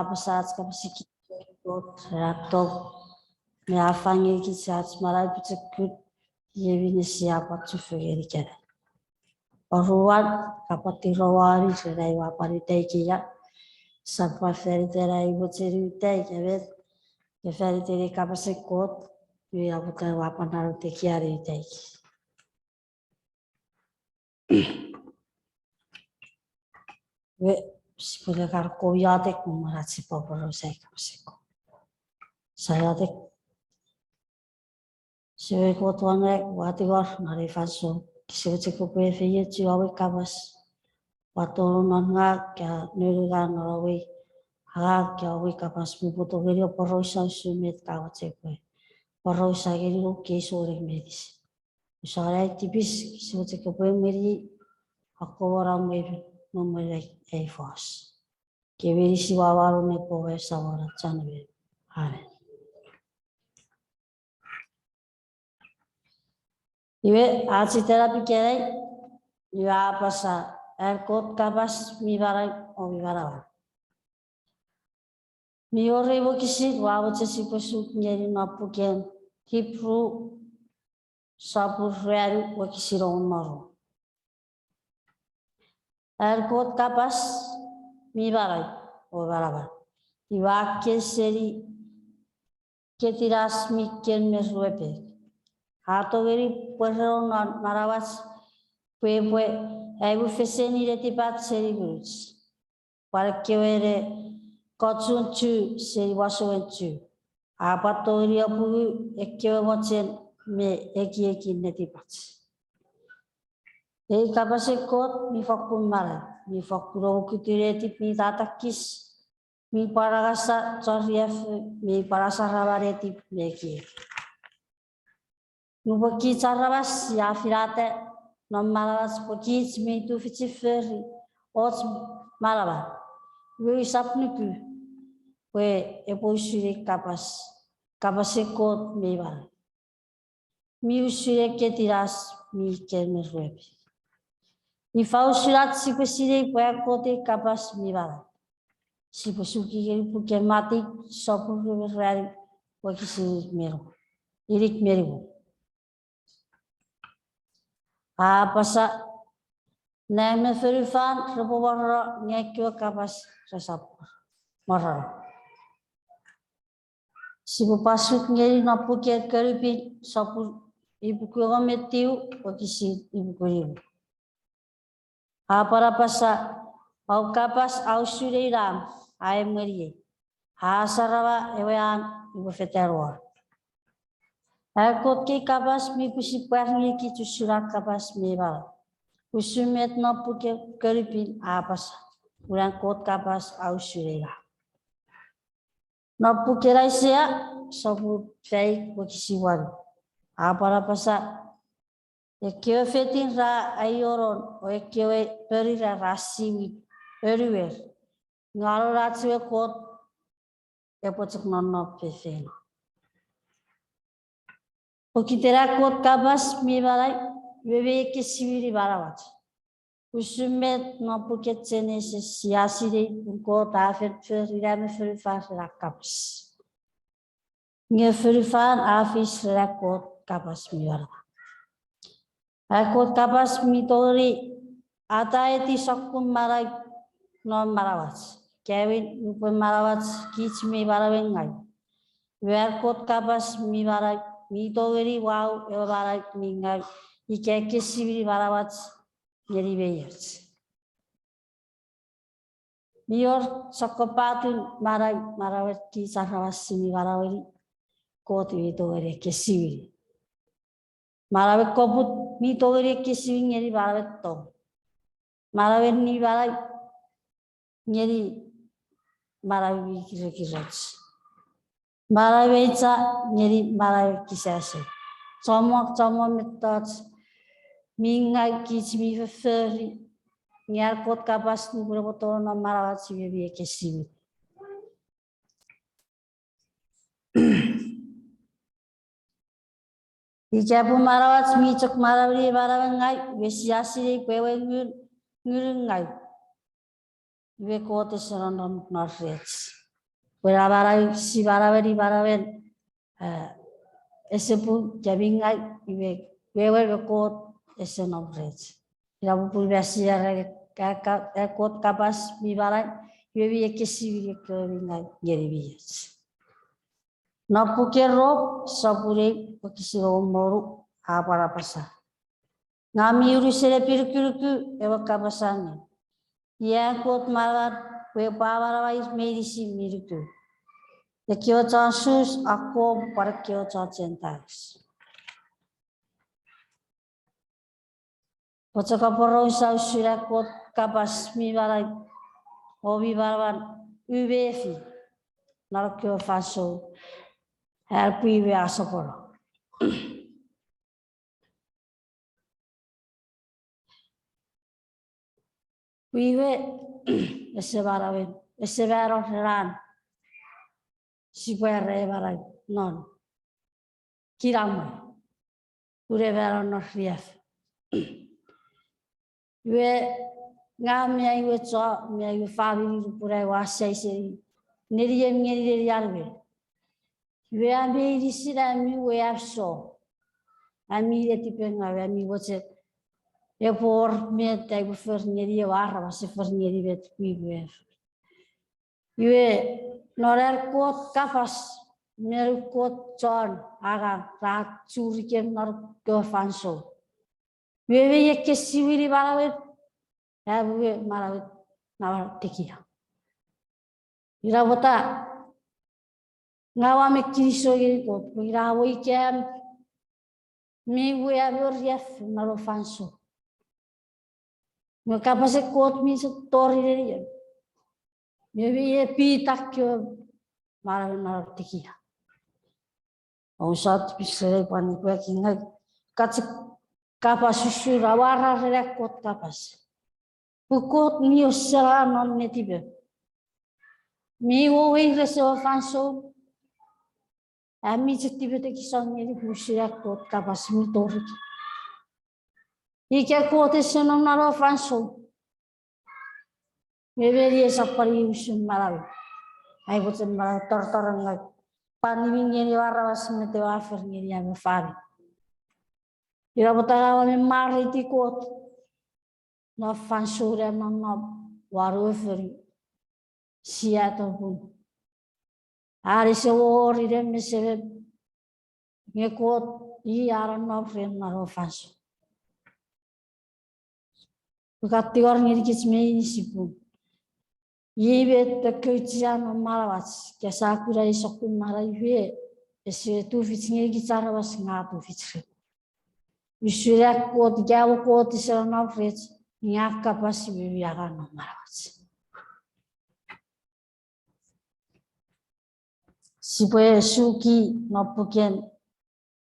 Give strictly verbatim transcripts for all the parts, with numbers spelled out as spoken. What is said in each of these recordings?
apasa ach kapas ekiek, Kot ren an tong, me a fang ngenikich ach manau pochokun, iei minne sia pwan chufengen ikenai. Oruan, ka pwan tirowani ren ai ua pwan uta ikeia, sap pwan fan iten ai mochen uta ika met, nge fan iten ei kapasen Kot, iwe ina pwata ua pwan nano tekia ne uta ikei. Iwe, sipwe ne kan kon iotek me mwen ach sipwe aporausa ei kapasen Kot. Sia iotek. Semei Kot won nang, ua tingor non ei fansoun, kose mochen kopwe efeiochu ewe kapas, pwan tonong non ngang, ka nonunga non ewe, ngang, ka ewe kapas, me pwe tongeni aporausa usun met ka mochen pwe aporausa ngeni noum kei souneng meinisin. Usun ai tipis, kose mochen kopwe emweni, akkomoro mwen, me mwen ei fos. Ika meinisin ua wanu ne pwe ewe Samon ach Chon Amanau. Amen. Iwe, ach itenap ikenai, iwe a apasa, an Kot kapas mi manau o mi manaman. Mi wor ei wokisin ua mochen sipwe suk ngeni non puken Hipru, sopun ruanu wokisin engon me ru. An Kot kapas mi manau o manaman. Iwe a ken seni ketinas mi ken me ruepek. A tongeni pwereno non manauach pwe epwe aimufeseni netipach seni ngunuch, pwan ekkewe ne kochun chu seni masouen chu. A pwan tongeni apungu ekkewe mochen me ekiekin netipach. Ei kapasen Kot mi fokkun manau, mi fokkun okutu netip mi tatakis, mi pwan angasa chon riaffou, mi pwan asarama netip me ekiek. Nupwen kich aramas sia finata non manauach pwe kich mi tufichin fori och manaman, iwe usap nuku pwe epwe usun ei kapas, kapasen Kot mi manau. Mi usun ei ketinas mi ken me ruepek. Ifa usun ach sipwe sinei pwe an Kot ei kapas mi manau? Sipwe suki ngeni puken Matiu sopun rue me ruanu, wokisin inik me nimu. A apasa, nang me fonufan repwe morono, nge ai kewe kapas resap morono. Sipwe pwan suk ngeni non puken Konupin sopun ipuku engon me tiu, wokisin ipuku nimu. A pwan apasa, ewe kapas a usun ei nam a emweniei, a asarama ewe an upwe fetan won. An Kot kei kapas mi pwisin pwar ngenikich usun an kapas mi manau. Usun met non puken Konupin a apasa, pun an Kot kapas a usun ei nam. Non puken Aisea sopun faik, wokisin wanu, a pwan apasa, ekkewe fetin ra aionon o ekkewe ponira ra siwin onuer, nge anon ach ewe Kot epwe chok nonnom feinfeino. Pokiten an Kot kapas mi manau, iwe mi ekkesiwini manauach. Usun met non puken Genesis sia sinei pun Kot a fen fori nang me fonufan ren an kapas. Nge fonufan a fis ren an Kot kapas mi manau. An Kot kapas mi tongeni ataeti sokkun manau non manauach. Ika nupwen manauach kich mi manauen ngau, iwe an Kot kapas mi manau mi tongeni wau ewe manau mi ngau ika ekkesiwini manauach ngeni mei och. Mi wor sokkopatun manau, manauen kich aramas mi manaueni Kot mi tongeni ekkesiwini. Manauen koput mi tongeni ekkesiwin ngeni manauen tong. Manauen nimanau ngeni manau mi kirekiroch. Manau mi cha ngeni manau kisasen. Chommong, chommong mettoch mi ngau kich mi fofori. Nge an Kot kapas nupwen epwe tonong non manauach iwe mi ekkesiwin. Ika pun manauach mi chok manaueni manauen ngau, iwe sia sinei pwe ewe ngun, ngunun ngau, iwe Kot ese nonnom non rech. Pwe na manau si manauen, i manauen, eh, ese pung, ika mi ngaw, iwe, wewen me Kot ese nom rech. Ina popun masi era, ka, ka, eh, Kot kapas mi manau, iwe mi ekkesiwin ekkewe mi ngaw ngeni mi och. Non puken Rom, sopun ew, wokisin engon me wonu, a pwan apasa: Ngang mi unusen epinukunuku ewe kapas allim. Iei an Kot manaman, pwe epwe amanauair meinisin mi nuku, ekkewe chon Jus akkom pwan ekkewe chon Gentiles. Pwe chok aporausa usun an Kot kapas mi manau o mi manaman, u mefi non ekkewe fansoun an pwii we a sopwono. Pwii we ese manauen, ese mano ren an sipwe era e manau non kinamwe, pun e mano non riaffou. Iwe, ngang me ai we chon, me ai we famini, nupwen ai ua sai seni neniem ngeni nenian we, iwe, ami meinisin ami we am sou, ami netipengaw, ami mochen epwe wor met ai upwe for ngeni ewe aramas, ese for ngeni met pwii we a for. Iwe, non an Kot kapas, me an Kot chon angang ra churikem non ekkewe fansoun, iwe mi ekkesiwini manauen am we manauen namanam tekia. Ina pwata ngang ua men kinisou ngeni Kot pwe ina mo ika am mi we am riaffou non ewe fansoun, nge kapasen Kot mi chok tori neniem, nge mi epitak kewe manauen namanam tekia. Ousap tipisinei pwan nipwaki ngang, ka chok kapas usun, amwarar ren an Kot kapas. Pwe Kot mi osena non netipem. Mi weires ewe fansoun, ami chok tipetekison ngeni pwe usun an Kot kapas mi tori. Ika Kot ese nom non ewe fansoun, nge meni esap pwan usun manau, ai mochen manau tortorong, pwan niwin ngeni ewe aramas, met ewe a for ngeni am we famini. Ina pwata ngang ua men mwareiti Kot non fansoun an nonnom won ewe fonu Seattle, pun a ese wor inen me semen, nge Kot i a nonnom ren non ewe fansoun. Pwe ka tingor ngenikich meinisin pun iei met e kouchea non manauach, ika sia kuna ei sokkun manau, iwe ese tufich ngenikich aramas, nge a tufich ren Kot. Usun an Kot, ika ewe Kot ese nonnom rech, nge a kapas iwe mi angang non manauach. Sipwe suki non puken,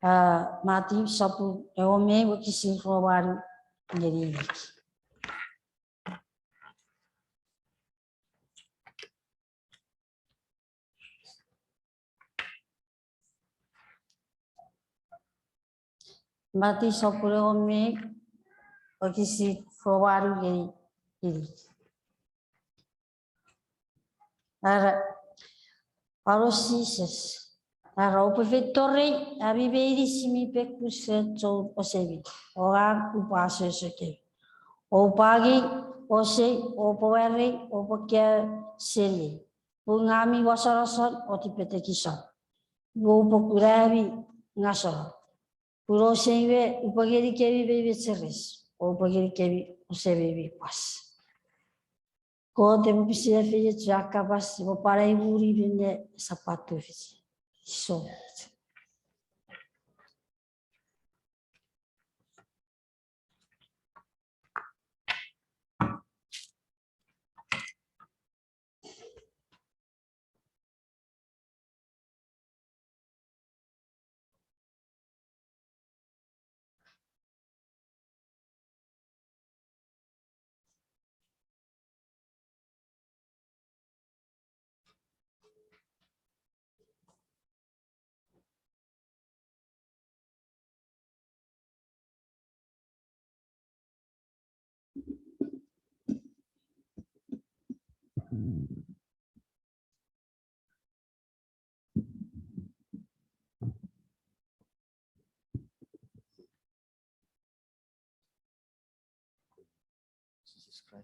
ah, Matiu sopun engon me ew, wokisin ruanu ngeni inik. Matiu sopun engon me ew, wokisin ruanu ngeni inik. Ara, Paulus Jises. Ara, oupwe feito rei, ami meinisin mi pekus ren choun osemi, o ngang upwe asoso kemi. Oupwe angei osei, oupwe warei, oupwe kaeo seniei. Pun ngang mi mosonoson o tipetekison, oupwe kuna ami ngaseno. Pun osei we upwe ngenikemi mi mecheres, oupwe ngenikemi osemi mi pwas. Kot epwe pwisin efeiochu an kapas, epwe pwan aimuni minne esap tufich. So.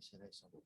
Sere Samon.